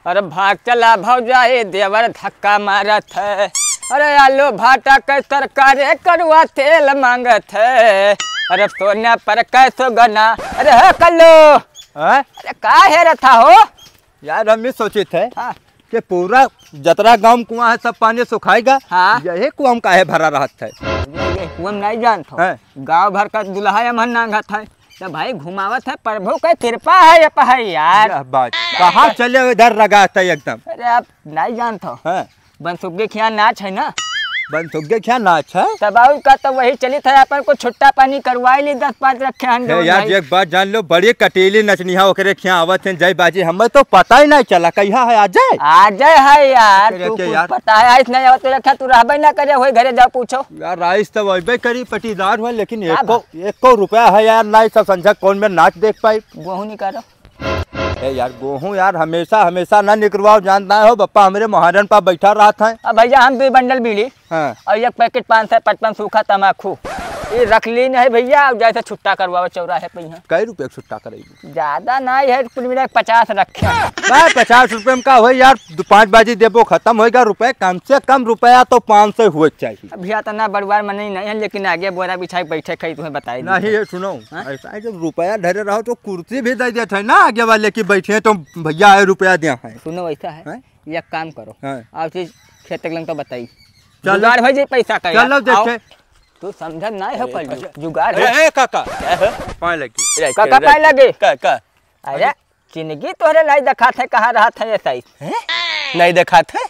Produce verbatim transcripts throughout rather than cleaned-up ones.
अरे भाग चला भौजाई, देवर धक्का मारत है। अरे आलू भाटा के तरकारी, कड़ुआ तेल मांगत है। अरे सोना पर कै सुगना। अरे हो कल्लू। हाँ? अरे का हेरत हो? यार, हम ये सोचित है हाँ। कि पूरा जतरा गाँव में कुआँ है, सब पानी सुखाएगा। हाँ। यही कुआँ में काहे भरा रहत है? ये, ये कुआँ में नहीं जानत हो। हाँ। गाँव भर का दुल्हा एमन नांगत है। तो भाई घुमावत है, प्रभु के कृपा है ये पर है यार। यह बात। कहाँ चले इधर लगा था एकदम। अरे आप नहीं जानत हो। हाँ। बनसुग्गे खिया नाच है ना। बनसुग्गे खिया नाच है? तब और का तो वही चलित है, अपन को छुट्टा पानी करवाई ली, दस पाँच रखे हन हे यार, भाई। एक बात जान लो, बड़ी कटीली नचनिया ओकरे खिया आवत है जय बाजी, हमें तो पता ही नहीं चला कहिया है अजय। अजय है यार, अरे तू के कुछ यार। पता है, आइस नहीं आवत तो रखा, तू रहबे ना करे, वही घरे जाओ पूछो। यार आइस तो वही करी पटीदार हुआ, लेकिन का एको, बा? एको रुपया है यार, नहीं सब संझा कौन में नाच देख पाई। गोहूँ निकालो। ए यार, गोहूँ यार, हमेशा, हमेशा ना निकरवाओ, जानता हो, बप्पा हमरे मोहारन पर बैठा रहत है। अब भैया, हम दुई बंडल बीड़ी हाँ। और एक पैकेट पान सौ पचपन सूखा तमाकू, ये रख ली नहीं भैया, अब जैसे छुट्टा करवाओ चौराहे पे यहाँ। कै रुपये के छुट्टा करेगी? ज्यादा नहीं है, कुल मिला के पचास रखे। भाई, पचास रुपये में का होई यार, दो पाँच बाजी देबो, खत्म होएगा। रुपये, कम से कम रुपया तो पाँच सौ हुए के चाहिए। अब भैया, इतना बड़वार मनई नहीं है, लेकिन आगे बोरा बिछाई बैठे खाई, तुम्हें बताई दी। नहीं, ये सुनो, हाँ? ऐसा है, जब रुपया धरे रहो तो कुर्सी भी दे देते हैं ना आगे वाले की बैठे हैं, तो भैया आए रुपया दिया है। सुनो, ऐसा है, हैं? एक काम करो, हाँ। आओ चीज खेत के लंग तो बताई, चलो। जुगाड़ हो जाई पैसा का यार। चलो देखे। आओ। तू समझत नहीं हो, ए, कल अच्छा। जुगाड़ हो। ए, ए, काका। क्या हो? पाए लगी। रे, काका, रे, पाए लगे। का, का? अरे, अरे। चिनगी तोहरे नहीं देखात है, कहाँ रहत है ये साइज? हैं? नहीं देखात है?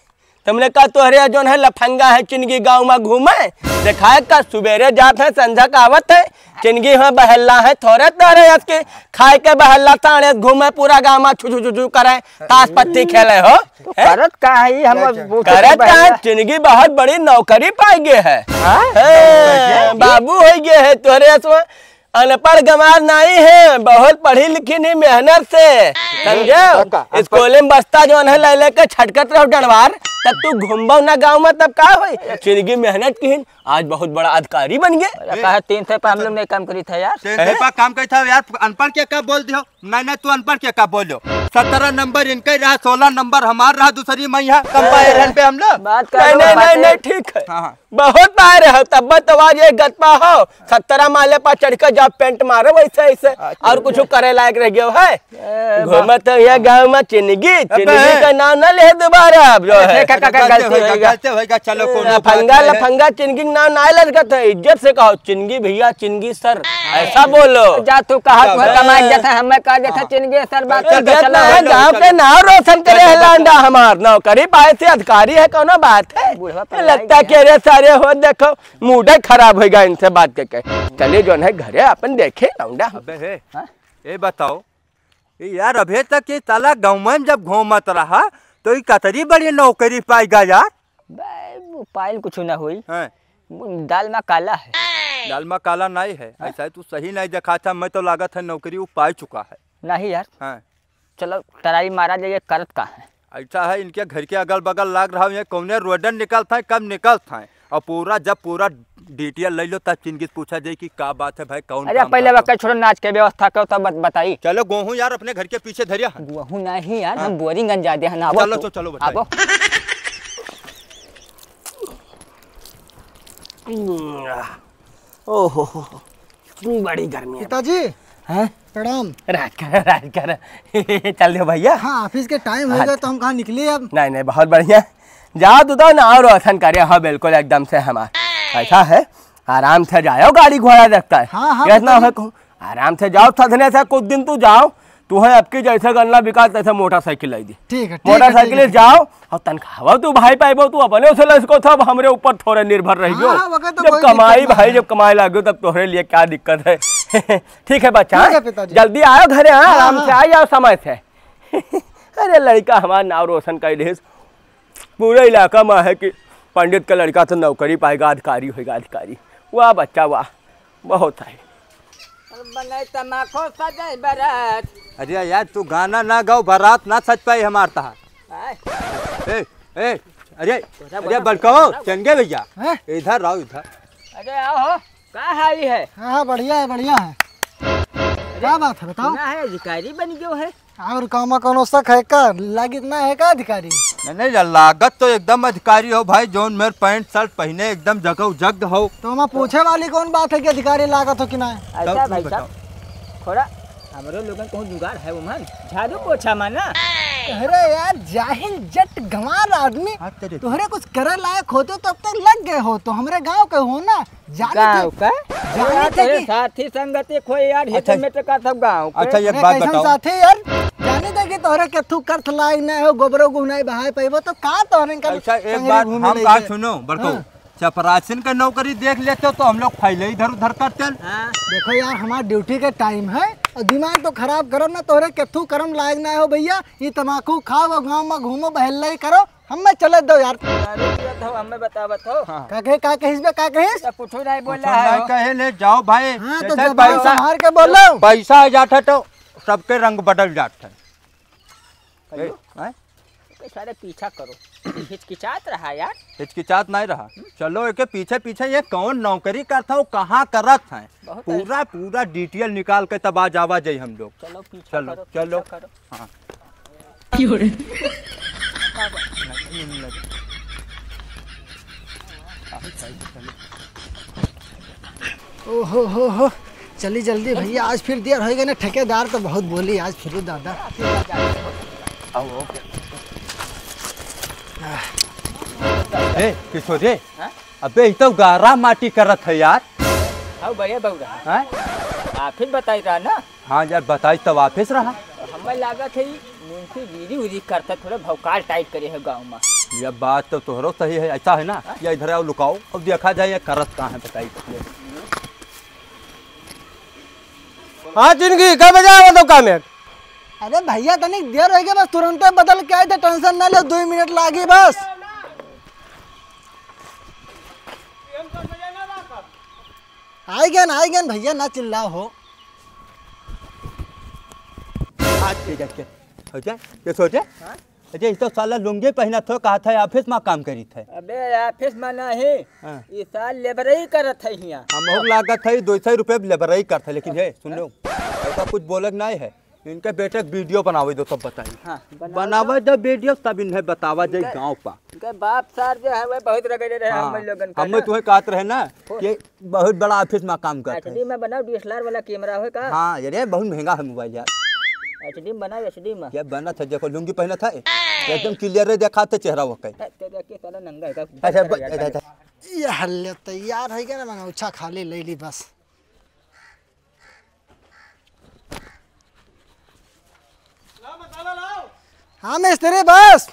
तुमने कहा तोहरे जौन है लफंगा है, चिनगी गाँव में घूमे। देखाए का सुबेरे जात है, संझा का आवत है, चिनगी हाँ बहल्ला है, थोड़े तोहरे यस के खाए के बहल्ला, ताड़े घूमे पूरा गाँव में छु छु छु छु करे, ताश पत्ती खेले हो। तो हैं? करत का है ये हम अच्छा। वो करत का है, बहल्ला? चिनगी बहुत बड़ी नौकरी पाई गए है। हाँ? हैं, बाबू हो गए है तोहरे यस में। अनपढ़ गंवार नाई है, बहुत पढ़ी लिखी नहीं मेहनत से, समझे? काका, काका, स्कूल में बस्ता जौन है ले लेके छटकत रहो डंडवार, तब तू घूमबो ना गाँव में, तब का होई? चिनगी मेहनत किहिन, आज बहुत बड़ा अधिकारी बन गए। अरे, कहा तीन सौ पे हम लोग नहीं काम करी था यार। तीन सौ पे काम करी था यार, अनपढ़ के का बोल दियो? नहीं, नहीं, तू अनपढ़ के का बोलो? सत्रह नंबर इनके रहा, सोलह नंबर हमार रहा, दूसरी मैया, कंपायर हन पे हम लोग। बात कर नहीं, लो, नहीं, बात नहीं, है। नहीं, ठीक है। हाँ, हाँ। बहुत बार है, तब तो आज एक गत पा हो, सत्रह माले पर चढ़ के जब पेंट मारो वैसे, ऐसे, अच्छा। और कुछ करे लायक रह गयो है? ए, घूमत है ये गाँव में चिनगी, अबे। चिनगी का नाम ना ले दोबारा अब जो है। देखा, काका, गलती गलती होइगा, होइगा। गलती होइगा, चलो, कोनो बात लफंगा, नहीं है। लफंगा चिनगी का नाम ना लड़कत है, इज्जत से कहो, चिनगी भैया, चिनगी सर, ऐसा बोलो। जा तू कहा, तू अबे। कमाए जाता है, हमें कहा जाता है, हाँ। चिनगी सर, बात अरे, करके इज्जत चलो, ना है, चलो, गाँव चलो। के नाम रोशन करे चलो, है चलो। लांडा हमार, नौकरी पाए से अधिकारी है, कोनो बात है? बुढ़वा पर लगता लाइक कि अरे सारे हो, देखो, मूड ही खराब होइगा इनसे बात करके। चलिए जौन है घरे अपन देखे लौंडा। अबे हे, हाँ? ये बताओ, ये यार अबे तक ये साला गाँव में जब घूमत रहा तो ये कतरी बड़ी नौकरी पाएगा यार। बे, वो पायल कुछ ना होई। हाँ। वो दाल में काला है। दाल में काला नहीं है। हाँ? ऐसा है तू सही नहीं देखा था, मैं तो लागत है नौकरी वो पाई चुका है। नहीं यार। हाँ। चलो, ट्राई मारा जाए, करत का है? ऐसा है, इनके घर के अगल बगल लाग रहा है, ये कौने रोडन निकलत है, कब निकलत है, और पूरा, जब पूरा डिटेल ले लो, तब चिनगी से पूछा जाए कि का बात है भाई, कौन अरे, काम पहले करता वक्का है? छोड़ो, नाच के व्यवस्था करो, तब बत-, बताई। चलो, गोहूँ यार अपने घर के पीछे धरिया है। गोहूँ नहीं यार, हाँ। हम बोरिंग गंज जाते हैं ना, चलो, चलो, चलो, बताइए। आबो। ओहो, बड़ी गर्मी है। पिताजी, हैं? प्रणाम। राज कर, राज कर। चल दियो भैया। हाँ, ऑफिस के टाइम हो हाँ। गया, तो हम कहाँ निकले अब? नहीं, नहीं, बहुत बढ़िया। जाओ तू तो ना, और रोशन करे, हाँ, बिल्कुल एकदम से हमार। ऐसा है, आराम से जाओ, गाड़ी घोड़ा रखता है। हाँ, हाँ, ये इतना पिताजी। है कहूँ, आराम से जाओ, सधने से कुछ दिन तू जाओ, तू है अबकी जैसे गन्ना बिका तैसे मोटरसाइकिल लाई दी। ठीक है, ठीक है, मोटरसाइकिल ठीक है। जाओ और तनख्वाह तू भाई पाइबो, तू अपने से लसको था, अब हमरे ऊपर थोड़े निर्भर रह गयो। हाँ, हाँ, वके तो जब कोई कमाई दिक्कत ना भाई, है। जब कमाए लागो तब तोहरे लिए क्या दिक्कत है? ठीक है बच्चा, ठीक है हाँ? पिताजी। जल्दी आयो घरे, हाँ, हाँ, आराम हाँ। से आ जाओ समय से। अरे लड़का हमार नाव रोशन कर देस, पूरे इलाका में है कि पंडित का लड़का तो नौकरी पाएगा, अधिकारी होएगा, अधिकारी। वाह बच्चा वाह, बहुत है। बने तमाखो सजाई बारात। अरे यार, तू गाना ना गाओ, बारात ना सज पाई हमार तहार। आय। ए, ए, अरे, तोरा अरे, बड़ा बड़काओ, बड़ा चंगे भैया, हैं? इधर आओ, इधर। अरे, आओ हो, का हाल है? हाँ, हाँ, बढ़िया है, बढ़िया है। अरे, क्या बात है, बताओ? सुना है, अधिकारी बन गयो है। और कामा कौनो शक है का? लागित ना है का अधिकारी? नहीं, नहीं, लागत तो एकदम अधिकारी हो भाई, जौन मेर पैंट शर्ट पहिने एकदम जगह जग हो। तो हमार पूछे वाली कौन बात है कि अधिकारी लागत हो कि ना? ऐसा तब भाई तू साहब, थोड़ा हमरो लोगन कहूँ जुगाड़ है उमन, झाड़ू पोछा माना। अरे यार, जाहिल जट गंवार आदमी, हाँ, तेरे तोहरे कुछ करे लायक होते तो अब तक लग गए हो, तो हमरे गाँव के हो ना, जानी गाँव थे, का? जानी यार, थे तोरे कि साथी संगति खोई यार, अच्छा। हित में तो का सब गाँव के। अच्छा, एक अरे, बात कैसन बताओ। साथी यार? जानी थे कि तोहरे केथू कर्थ लायक ना हो, गोबरो गुहनाई बहाए पइबो, तो का तोहरे का अच्छा, एक संगरी बात घूमे हम नहीं का थे? सुनो, बड़को, हाँ। चपरासिन का नौकरी देख लेते हो, तो हम लोग फैले इधर उधर करते हैं। हाँ। देखो यार, हमार ड्यूटी के टाइम है, और दिमाग तो खराब करो ना, तोहरे केथू करम लायक ना हो भैया, ये तमाकू खाओ और गाँव में घूमो, बहल्लई करो, हमें चले दो यार। दारू पियत हो, हमें बतावत हो। हाँ। का कहे, का कहिस बे, का कहिस? तो कुछ नहीं बोला कुछ है नहीं हो। कहे, ले जाओ भाई। हाँ, तो जैसे जबान पैसा, संभार के बोलो। पैसा आ जाता तो सबके रंग बदल जाता है। कहियो। ए, हैं? तो सारे पीछा करो। हिचकिचात रहा यार। हिचकिचात नहीं रहा। हम्म। चलो, एके पीछे पीछे ये कौन नौकरी करत है, वो कहाँ करत है? बहुत है। पूरा, पूरा डिटेल निकाल के तब आ जावा जाई हम लोग। चलो, पीछा चलो, करो, चलो। पीछा करो। हाँ। ओहो हो हो, चली जल्दी भैया, आज फिर देर होइ गए ना, ठेकेदार तो बहुत बोली आज फिर दादा। ए, किशोर रे, हाँ? अबे, ई तो गारा माटी करत है यार। हाँ, बढ़िया बउरा। हाँ? आप ही बताई रहा ना। हाँ यार, बताई तब वापस रहा। हमें लागत है, ई मुंशी गिरी उरी करता, थोड़ा भौकाल टाइप करे है गाँव में। ये बात तो तोहरो सही है, ऐसा है ना, हाँ? ये इधर आओ, लुकाओ, अब देखा जाए ये करत कहाँ है, बताई। हाँ, जिंदगी, कब जाओ तो काम है? अरे भैया, तनिक देर होइ गए, बस तुरंते बदल के आए थे, टेंशन ना ले, दो मिनट लागी बस। आइ गए ना, आइ गए ना भैया, ना चिल्लाओ हो। आज के जाके, हो जा, ये सो जा। हाँ? अरे, ई तो साला लुंगी पहिनत हो, कहा था ऑफिस में काम करी थे। अबे, ऑफिस में नहीं, हाँ। ई साल लेबरई करत है हियाँ। हमहू लागत है, दो सौ रुपये लेबरई करत है, लेकिन हे, सुन लो, ऐसा कुछ बोलक नहीं है। इनके बेटे के वीडियो बनावे दो, तब बताई। हाँ, बनावे बनावे दो। दो वीडियो, तब इन्हें बतावा जाए इनके, गाँव पा। इनके बाप सार जो है, वह बहुत रगड़े रहे हाँ, हम लोगन का हमें ना। तुम्हें कहत रहे ना हो। कि बहुत बड़ा ऑफिस में काम करत है। एचडी में बनाओ, डीएसएलआर वाला कैमरा होए का? हाँ, अरे बहुत महंगा है मोबाइल यार। एचडी में बनाओ, एचडी में। ये बनत है, देखो लुंगी पहनत है, एकदम क्लियर है, देखाते चेहरा वो कहीं। ए, तेरे के साला नंगा है का? अच्छा, बंद कर यार, बंद कर। ये हल्ले तैयार है क्या ना, मंगौछा खाली ले ली बस। हाँ मिस्त्री, बस।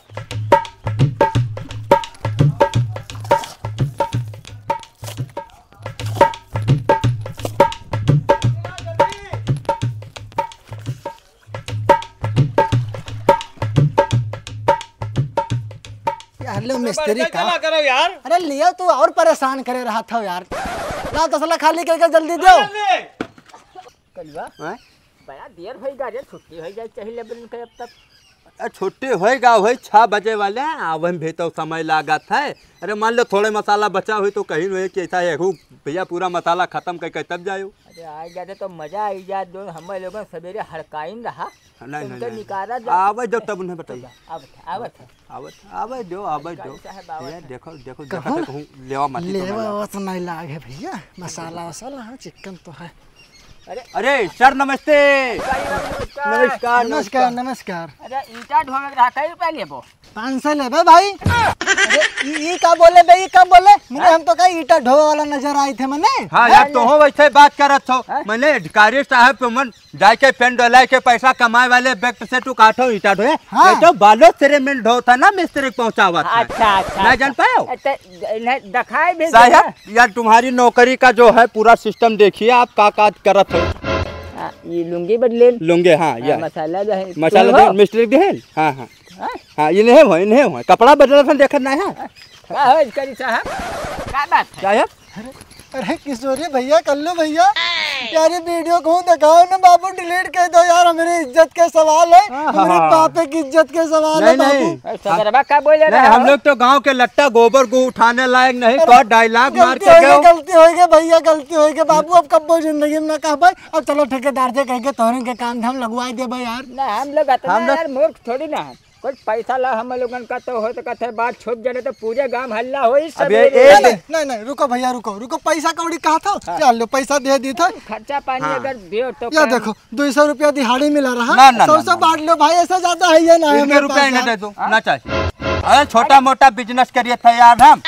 यार, लो मिस्त्री बड़का का। चला करो यार। अरे लियो, तू और परेशान करे रहा था यार। ला तसला खाली करके जल्दी दो। अरे ले। कलुआ, हैं? बड़ा देर होइ गा रे, छुट्टी होइ जाए चाहिए लेबरन के अब तक। अरे छुट्टी होइ गा, होइ छः बजे वाले, आवे में भी तो समय लागत है। अरे मान लो थोड़े मसाला बचा हुई तो कहीं हुए कि ऐसा है, हु, भैया पूरा मसाला खत्म करके तब जायो। अरे आ जाते तो मजा आई जात, जो हमें लोगन सवेरे हड़काइन रहा। नहीं, नहीं, तुमके नहीं। निकाला जा। आवे जब तब उन्हें बताइए। आवत है, आवत है। आवत, आवे दो, आवे दो। अधिकारी साहब आवत ये है। देखो, देखो, देखो कहाँ? तो कहूँ लेवा माटी तो लेवा नहीं लाग। आवत नहीं लाग है भैया, मसाला वसाला हाँ चिकन तो है। अरे। अरे सर नमस्ते। अधिकारी बाबू नमस्कार। नमस्कार, नमस्कार, नमस्कार। नमस्कार। अरे ईटा ढोवे के रहा, कई रुपया लेबो? पाँच सौ लेबे भाई। अरे ई, ई का बोले बे, ई का बोले? मने हाँ? हम तो का ईटा ढोवे वाला नजर आई थे मने। हाँ यार, हाँ, तो हो वैसे बात करत हो। हाँ? मने अधिकारी साहब तो मन जाए के पेन डोलाए के पैसा कमाए वाले व्यक्ति से तू काटो ईटा ढोए। हाँ। ये तो बालो सिरेमिल ढोता ना मिस्त्री के पहुँचावत है। अच्छा, अच्छा, ना अच्छा। जान पायो? ए, ते, इन्हें दिखाए भी साहब, देना। यार तुम्हारी नौकरी का जो है पूरा सिस्टम देखिए आप का का करत हो। हाँ, ये लुंगी बदले। लुंगी, हाँ, हाँ, ये। मसाला जो है, मसाला तू हो? दे, मिस्त्री के देहन? हाँ, हाँ। हाँ? हाँ, ये नहीं हो, नहीं हो। कपड़ा बदलत है, देखत नहीं है? का हो अधिकारी साहब? का बात है? साहब? अरे, अरे किशोरी भैया, कल्लू भैया, यार, ये वीडियो कहूँ दिखाओ ना बाबू, डिलीट कर दो यार, हमारी इज्जत के सवाल है, हाँ, हमारे हाँ। बापे की इज्जत के सवाल है नहीं, बाबू। नहीं। ए, सगरवा का बोले नहीं, रहे हम हो? लोग तो गांव के लट्टा गोबर को उठाने लायक नहीं, अरे, तो डायलॉग मार गलती के होइगे, गयो। गलती होइगे भैया, गलती होइगे बाबू, अब कब्बो जिंदगी में ना कहबे। अब चलो ठेकेदार से कह के तोहरे के काम धाम लगवाई देबे यार। ना, हम लोग अतना हम लोग यार मूर्ख थोड़ी ना है। कुछ पैसा ला हम लोगन का तो हो सकत है, बात छुप जाने तो पूरे गांव हल्ला होई अब ये सवेरे। एक नहीं, नहीं, नहीं, नहीं, रुको भैया, रुको, रुको, पैसा कौड़ी कहा था? हाँ। चल लो, पैसा दे दी था। खर्चा पानी हाँ। अगर दियो तो या काम देखो, दो सौ रुपया दिहाड़ी मिला रहा, ना, ना, सौ ना, सौ ना। बांट लो भाई, ऐसा ज्यादा है ये ना है इसके मेरे रुपया पास ही ना यार। दे दो, हाँ? ना चाहिए। अरे छोटा मोटा बिजनेस करिए थे यार हम।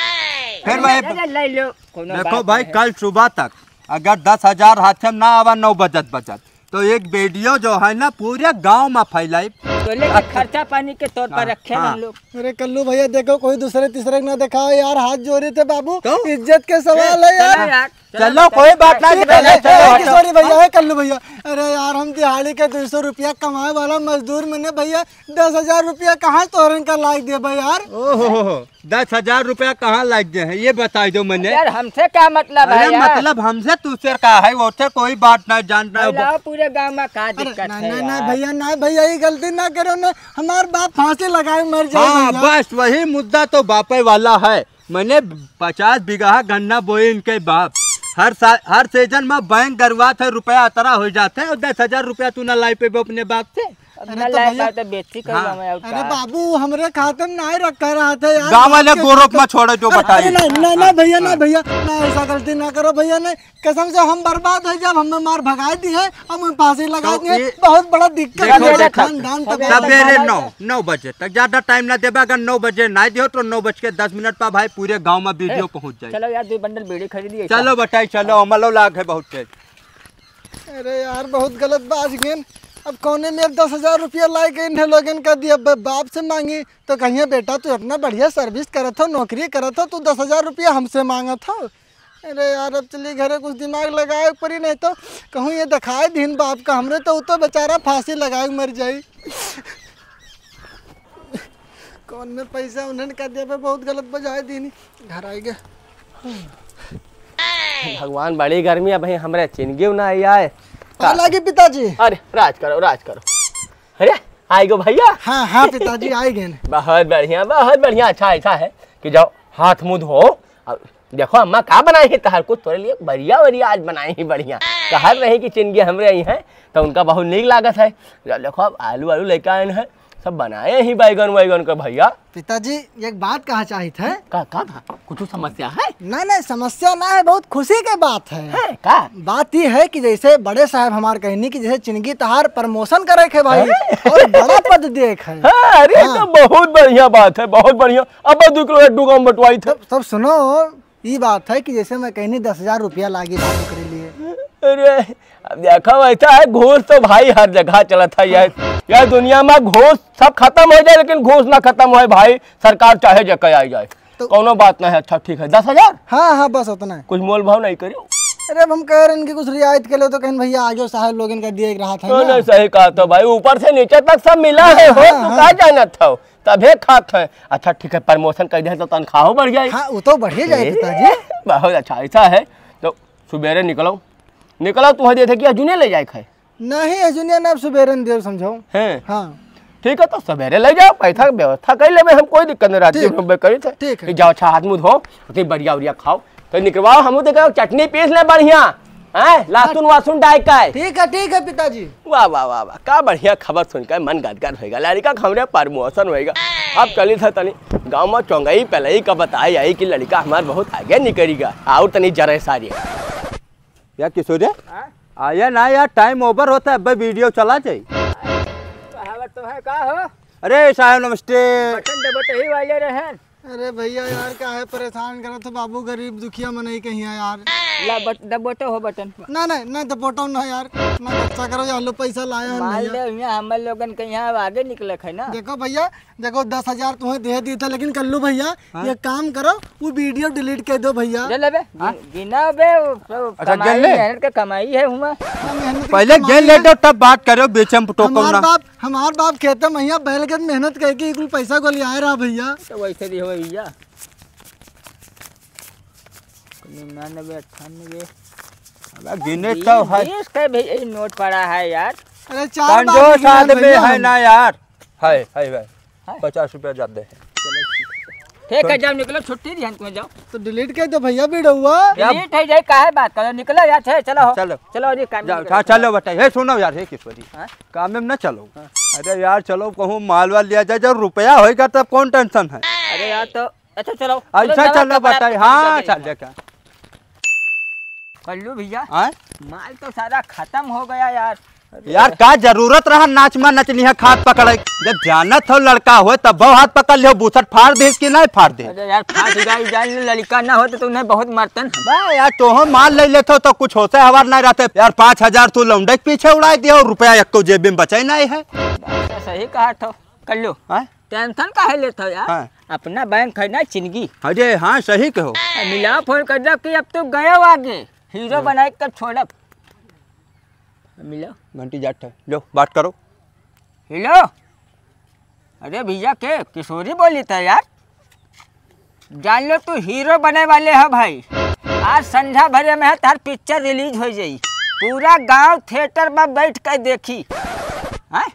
फिर अरे, मैं अरे, ले लो, कोनो देखो बात भाई, नहीं है। कल सुबह तक अगर दस हजार हाथ में ना आवा नौ बजत बजत, तो एक वीडियो जो है ना पूरे गांव में फैलाई। तो लेके खर्चा पानी के तौर पर हाँ, रखे हाँ। हम लोग। अरे कल्लू भैया, देखो कोई दूसरे तीसरे को ना दिखाओ यार, हाथ जोड़ी थे बाबू, तो? इज्जत के सवाल है यार। चलो यार, चलो, चलो, कोई बात नहीं, ठीक है, चलो, चलो, ए, हटो। सॉरी भैया, ए, कल्लू भैया, अरे यार, हम दिहाड़ी के दो सौ रुपया कमाए वाला मजदूर मने भैया, दस हजार रुपया कहाँ तोरन का लाग देबे यार? ओहो, दस हजार रुपया कहाँ लाग गए हैं, ये बताई दो मने। यार, हमसे क्या मतलब है अरे यार? मतलब हमसे तुझसे का है, वो से कोई बात ना जानना है। लाओ, पूरे गांव में का अरे दिक्कत ना, है ना, ना यार? भैया, ना भैया, ये गलती ना करो ना, हमार बाप फांसी लगाए मर जाए हाँ, भैया। बस वही मुद्दा तो बापे वाला है। मने पचास बीघा गन्ना बोए इनके बाप। हर साल, हर सीजन में बैंक गरवात है, रुपया अतरा हो जाते हैं और दस हजार रुपया तू ना लाई पेबे अपने बाप से। अब अरे ना तो लाए भैया, पाए तो बेइज्जती करूँ हाँ। मैं, और अरे का? बाबू, हमरे खाते में नाहीं रखा रहा था यार, गाँव बाप वाले के ग्रुप खाते में छोड़ो जो अरे, बताई। अरे नहीं, नहीं, ना भैया, ना हाँ। भैया, ना ऐसा गलती ना करो भैया, नहीं, कसम से हम बर्बाद हो जाब, हमें मार भगाई दिहे, हम फांसी लगा तो दिहे, ये बहुत बड़ा दिक्कत देखो, है देखो, खानदान तबाह। सवेरे नौ, नौ बजे तक, ज्यादा टाइम ना देबा, अगर नौ बजे ना दियो तो नौ बज के दस मिनट पर भाई पूरे गांव में वीडियो ए, पहुंच जाए। चलो यार, दो बंडल बीड़ी खरीद लिए। चलो बेटा, चलो, अमलो लाग है बहुत तेज। अरे यार, बहुत गलत बात गेन। अब कौने में अब दस हजार रुपया लाए के इन्हें लोगन का दिया, ब-, बाप से मांगी तो कहिए, "बेटा, तू इतना बढ़िया सर्विस करत हो, नौकरी करत हो, तू दस हजार रुपया हमसे मांगत हो।" अरे यार, अब चलिए घरे, कुछ दिमाग लगाए पड़ी, नहीं तो कहूँ ये दिखाए दीन बाप का, हमरे तो उ तो बेचारा फांसी लगाए मर जाई। कौन में पैसा उन्हन का देबे, बहुत गलत बजाए दीनी। घर आइगे। भगवान, बड़ी गर्मी है भाई, हमरे चिनगियो ना आई आए। आ लागे पिताजी। अरे राज करो, राज करो। अरे आइगो भैया। हाँ, हाँ पिताजी, आइगे। बहुत बढ़िया, बहुत बढ़िया। अच्छा ऐसा है कि जाओ हाथ मुंह धो। और देखो अम्मा का बनाई है तहार, कुछ तोरे लिए बढ़िया बढ़िया आज बनाई है, बढ़िया। कहत रही कि चिनगी हमरे आई है तो उनका बहुत नीक लागत है। देखो अब आलू आलू लेके आए हैं, सब बनाए ही बैगन वैगन का भैया। पिताजी, एक बात कहा चाहित है। का, का था? कुछ समस्या है? नहीं, नहीं, समस्या ना है, बहुत खुशी के बात है। है का? बात ये है कि जैसे बड़े साहब हमार कहनी कि जैसे चिनगी तहार प्रमोशन करे के भाई हैं? और बड़ा पद देख है। हाँ, अरे हाँ। तो बहुत बढ़िया बात है, बहुत बढ़िया। अब दो किलो लड्डू गाँव बंटवाई थे। तब, तब सुनो, ई बात है कि जैसे मैं कहनी दस हजार रुपया लागी बात करे लिए। अरे, अब देखो, ऐसा है, घूस तो भाई हर जगह चलत है। यह, यह दुनिया में घूस सब खत्म हो जाए, लेकिन घूस ना खत्म होए भाई, सरकार चाहे जगह आई जाए, तो कौनो बात नहीं है। अच्छा, ठीक है, दस हजार? हाँ, हाँ, बस उतना है। कुछ मोल भाव नहीं करियो? अरे, अब हम कह रहे हैं कि कुछ रियायत के लिए, तो कहें, "भैया, आगे साहब लोग इनका दिए एक राहत है तो ना।" नहीं, सही कहा तो भाई, ऊपर से नीचे तक सब मिला हाँ, है, हो, हाँ, तू हाँ। का जानत हो? तभे खात है। अच्छा, ठीक है, प्रमोशन कर दे तो तनख्वाहो बढ़ जाए। हाँ, वो तो बढ़िए जाए, ए, पिताजी। बहुत अच्छा, ऐसा है, तो सुबेरे निकलो, निकलो, तुम्हें देखे कि अजुने ले जाए खाए। नहीं, अजुनिया ना, अब सुबेरे न देर समझाओ। हैं? हाँ। ठीक है, तो सवेरे ले जाओ, पैसा के व्यवस्था कर लेबे हम, कोई दिक्कत नहीं रहती, ठीक। हम करी थे। ठीक है। जाओ, अच्छा, हाथ मुंह धो, उतनी बढ़िया उड़िया खाओ, तो निकलवाओ, हम तो कहो चटनी पीस ले बढ़िया, हैं? लहसुन वहसुन डाल के। ठीक है, ठीक है पिताजी। वाह, वाह, वाह, वाह, का बढ़िया खबर सुन के मन गदगद होएगा, लड़का के हमरे प्रमोशन होएगा। अब चली था तनी गाँव में चौंगई पलई का बताई आई कि लड़का हमार बहुत आगे निकलेगा, और तनी जरे सारी। या किशोर, हाँ? आया ना यार, टाइम ओवर होता है, अब वीडियो चला जाए। कहावत तो है का हो? अरे साहब नमस्ते। बटन दबोटे ही वाले रहे। अरे भैया यार, का है परेशान करत हो बाबू, गरीब दुखिया मनई कहिया यार। ला बट-, दबोटे हो बटन। ना, ना, ना दबोटो ना यार, ना खर्चा करो यार, लो पैसा लाया है माल भैया। दे, यहाँ हमर लोगन के यहाँ आगे निकलक है ना। देखो भैया, देखो, दस हजार तुम्हें दे दी था, लेकिन कल्लू भैया, हाँ? ये काम करो, वो वीडियो डिलीट कर दो भैया। ले लेबे, हाँ? गिन-, गिना बे, वो, वो अच्छा, कमाई, गिन ले। मेहनत का कमाई है हुआ। हाँ, मेहनत की पहले कमाई गिन ले है। तो तब बात करो, बीच में टोको हमार ना। बाप, हमार बाप खेते में यहाँ बैल के मेहनत करके कुल पैसा को ले आए रहा भैया। तो वैसे भी हो भैया। निन्यानवे, अट्ठानवे, अब गिने तो है। बीस के भी यही नोट पड़ा है यार। अरे, चार बार कंजूस गिने आदमी भैया है हम। ना यार। है, है भाई। है? पचास रुपया ज्यादा है। ठीक है, जाओ निकलो, छुट्टी दी हम तुम्हें, जाओ। तो delete कर दो भैया वीडियो। क्या? Delete है जाए, काहे बात करो, निकलो यार, चलो, चलो हो। चलो। चलो, अरे काम जाओ, निकलो। हाँ, चलो बताइए। हे सुनो यार, हे किशोरी। हाँ? काम में ना चलो। हाँ। अरे यार, चलो कहूँ माल वाल लिया जाए, जब रुपया होएगा तब कौन tension है? अरे यार, तो अच्छा, चलो, चलो, ऐसा चलो, चलो, कपड़ा बताइए। पसंद हाँ, कर चल लेंगे। जा क्या? कल्लू भैया, आय? माल तो सारा खत्म हो गया यार। यार, का जरूरत रहा नाच में नचनी है, हाथ पकड़े? जब जानत हो लड़का हो, तब वो हाथ पकड़ लियो, बूसट फाड़ दे कि नहीं फाड़ दे? अरे यार, फांसी जाई जान ले, लड़का ना होते तो उन्हें बहुत मरतन। बा यार, तोहो माल ले लेते हो तो कुछ होते हवार नहीं रहते। यार, पाँच हजार तू लौंडे के पीछे उड़ाई दियो, रुपया एक्को जेब में बचे नहीं है। बात तो सही कहा थो। कल्लू, हाँ? Tension काहे लेत हो यार? हाँ। अपना बैंक है ना, जिंदगी। अरे हाँ, सही कहो। मिला फोन कर दो कि अब तो गयो आगे, हीरो हाँ। बनाए के तब छोड़ब। मिलो। घंटी जात है, लो बात करो। हेलो, अरे भैया के किशोरी बोली था यार, जान लो तू हीरो बने वाले हो भाई। आज संझा भरे में है तार पिक्चर release हो जाई, पूरा गांव theatre में बैठ के देखी। हैं?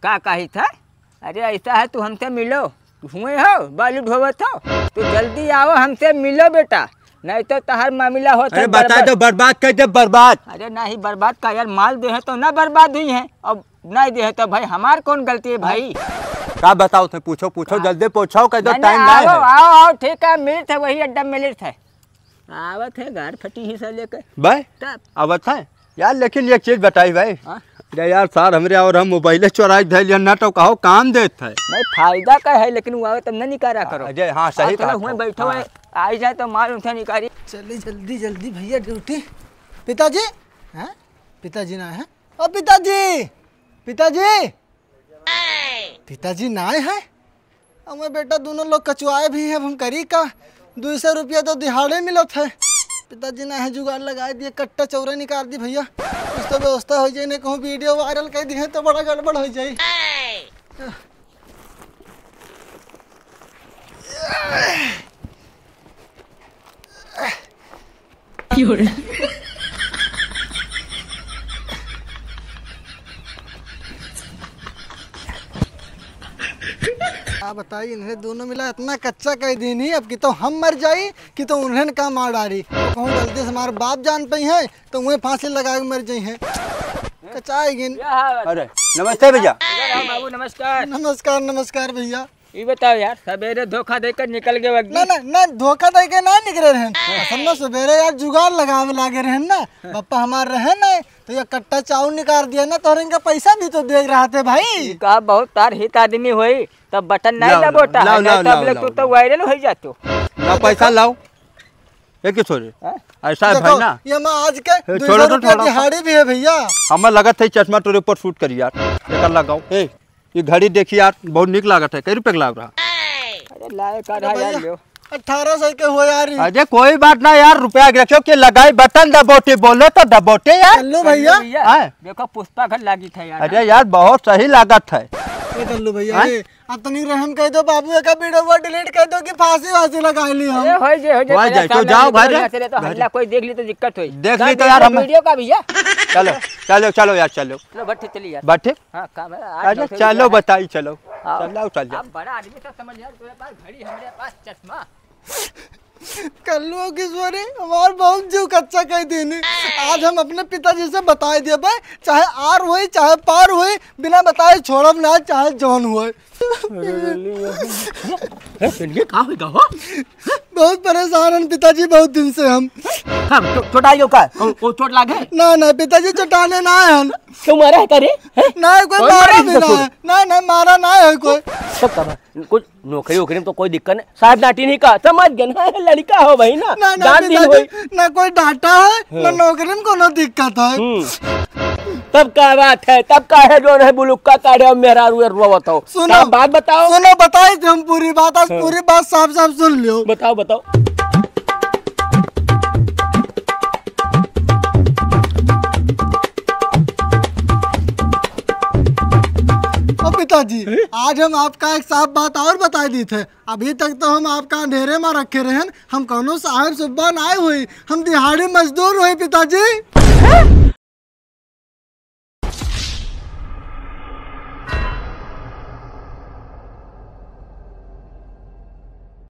का कही था? अरे ऐसा है, तू हमसे मिलो, तू हुए हो, बालू ढोवत हो, तू जल्दी आओ, हमसे मिलो बेटा, नहीं तो तहार मामला होत अरे है बता गड़बड़। दो, बर्बाद कर दे, बर्बाद। अरे नहीं, बर्बाद का यार, माल दे है तो ना बर्बाद हुई है, अब नहीं दे है तो भाई हमार कौन गलती है भाई? का बताओ थे, पूछो, पूछो, हाँ। जल्दी पूछो, कह दो, नहीं, time नहीं, नहीं आओ, है। आओ, आओ, ठीक है, मिलत है, वही अड्डा में मिलत है। आवत है गार फटी ही से लेके। बे? तब? आवत है? यार, लेकिन एक चीज बताई भाई। हाँ? अरे यार, सार हमरे और हम मोबाइले चोराई के धइल ना तो कहो काम देत है। नहीं, फायदा का है, लेकिन वो आवत तब न निकारा करो। अरे हाँ, सही आज थोड़ा कहा हुए तो। बैठो हाँ। है, आई जाए तो माल उनसे निकारी। चली जल्दी, जल्दी भैया duty। पिताजी? हैं? पिताजी ना है? ओ पिताजी! पिताजी! पिताजी ना आए हैं? अब मैं बेटा दोनों लोग कचुआए भी हैं, अब हम करी का? दुई सौ रुपया तो दिहाड़े मिलत है। पिताजी ना है, जुगाड़ लगाए दिए, कट्टा चौरा निकाल दी भैया, कुछ तो व्यवस्था हो जाए, नहीं कहूँ video viral कर दिए तो बड़ा गड़बड़ हो जाए। का बताई, इन्हें दोनों मिला इतना कच्चा कह दीनी, अब कि तो हम मर जाई, कि तो उन्हें का मार डारी। तो कहूँ गलती से हमारे बाप जान पई हैं, तो उन्हें फांसी लगा के मर जाई हैं। कचाई गिन। अरे, नमस्ते भैया। बाबू, नमस्कार। नमस्कार, नमस्कार भैया। ई बताओ यार, सवेरे धोखा देकर निकल गए वक्त। ना, ना, ना, धोखा दे के ना निकले रहन। असल में सवेरे यार जुगाड़ लगावे लागे रहन ना, पप्पा हमार रहे ना, तो ये कट्टा चाउर निकाल दिया ना, तोहरे इनका पैसा भी तो देख रहा थे भाई। ई का बहुत तार हित आदमी होई, तब बटन नहीं लाओ, दबोटा लाओ, है, नहीं लाओ, तो अब लाओ, ले तू लाओ, तो लाओ। Viral हो जातो। ना पैसा लाओ। ये क्यों छोड़े? हाँ? ऐसा है देखो, भाई ना। ये मैं आज के ए, दो सौ छोड़ो तो, रुपया छोड़ो। दिहाड़ी भी है भैया। हमें लगत है चश्मा टोरे पर shoot करी यार। एकर लगाओ। ए, ये घड़ी देखी यार, बहुत निक लागत है। कई रुपए के लाग रहा? अरे लाए का अरे रहा यार, भैया, लियो। अठारह सौ के हो यार ई। अरे कोई बात ना यार, रुपया के रखियो कि लगाई बटन दबोटे, बोलो तो दबोटे यार। कल्लू भैया। भैया, हाँ। देखो पुष्पा घर लागी था यार। अरे यार बहुत सही लागत है। ए कल्लू भैया, हाँ? ए, अब तनी रहम कह दो बाबू, एका video delete कर दो कि फांसी वांसी लगा ली हम। अरे हो जे, हो जे, हो पहले जाए, तो काम जाओ आदमी घर। यहाँ से ले तो घर। हल्ला कोई देख ली तो दिक्कत होई। देख ली तो यार हम video का भैया। चलो, चलो, चलो यार, चलो। चलो बैठे चली यार। बैठे? हाँ, काम है, आज अरे नौकरी चलो है। बताई, चलो। आओ। चलो, चल जाओ। आप बड़ा आदमी सब समझ यार, तुम्हारे पास घड़ी, हमारे पास चश्मा। कल्लू किशोरी, हमार बहुत जीव कच्चा कह दीनी। आज हम अपने पिताजी से बताए दिए बे, चाहे आर होई, चाहे पार होई, बिना बताए छोड़ब ना, चाहे जौन होई। अरे, ये का होई का हो? बहुत परेशान हन पिताजी, बहुत दिन से हम। हाँ, चो-, चोटाई हो का? को, को चोट लागे? ना, ना, पिताजी चोटाने ना हन। क्यों मारा है का रे? हैं? ना, कोई कौन मारा मारा भी है ना ससुर? है। ना, ना, मारा ना है कोई। सब का बा-, कुछ नौकरी वोकरी में तो कोई दिक्कत नहीं। साहब डांटी नहीं का, समझ गए ना, लड़का हो भाई ना, ना, ना, डांट दिन पिताजी, होई। ना कोई डांटा है, ना हाँ। नौकरी में कोनो दिक्कत है। हम्म। तब का बात है, तब का है जो है बुलुक्का काढ़े और मेहरारू रोवत हो। सुनो, तब बात बताओ। सुनो, बताई थे हम पूरी बात, आज हाँ। पूरी बात साफ साफ सुन लियो। बताओ, बताओ। अब पिता जी, आज हम आपका एक साफ बात और बताइ दीत है। अभी तक तो हम आपका अंधेरे मा रखे रहेन, हम कौनो साहेब सुब्बा नाहीं होई, हम दिहाड़ी मजदूर होई पिताजी।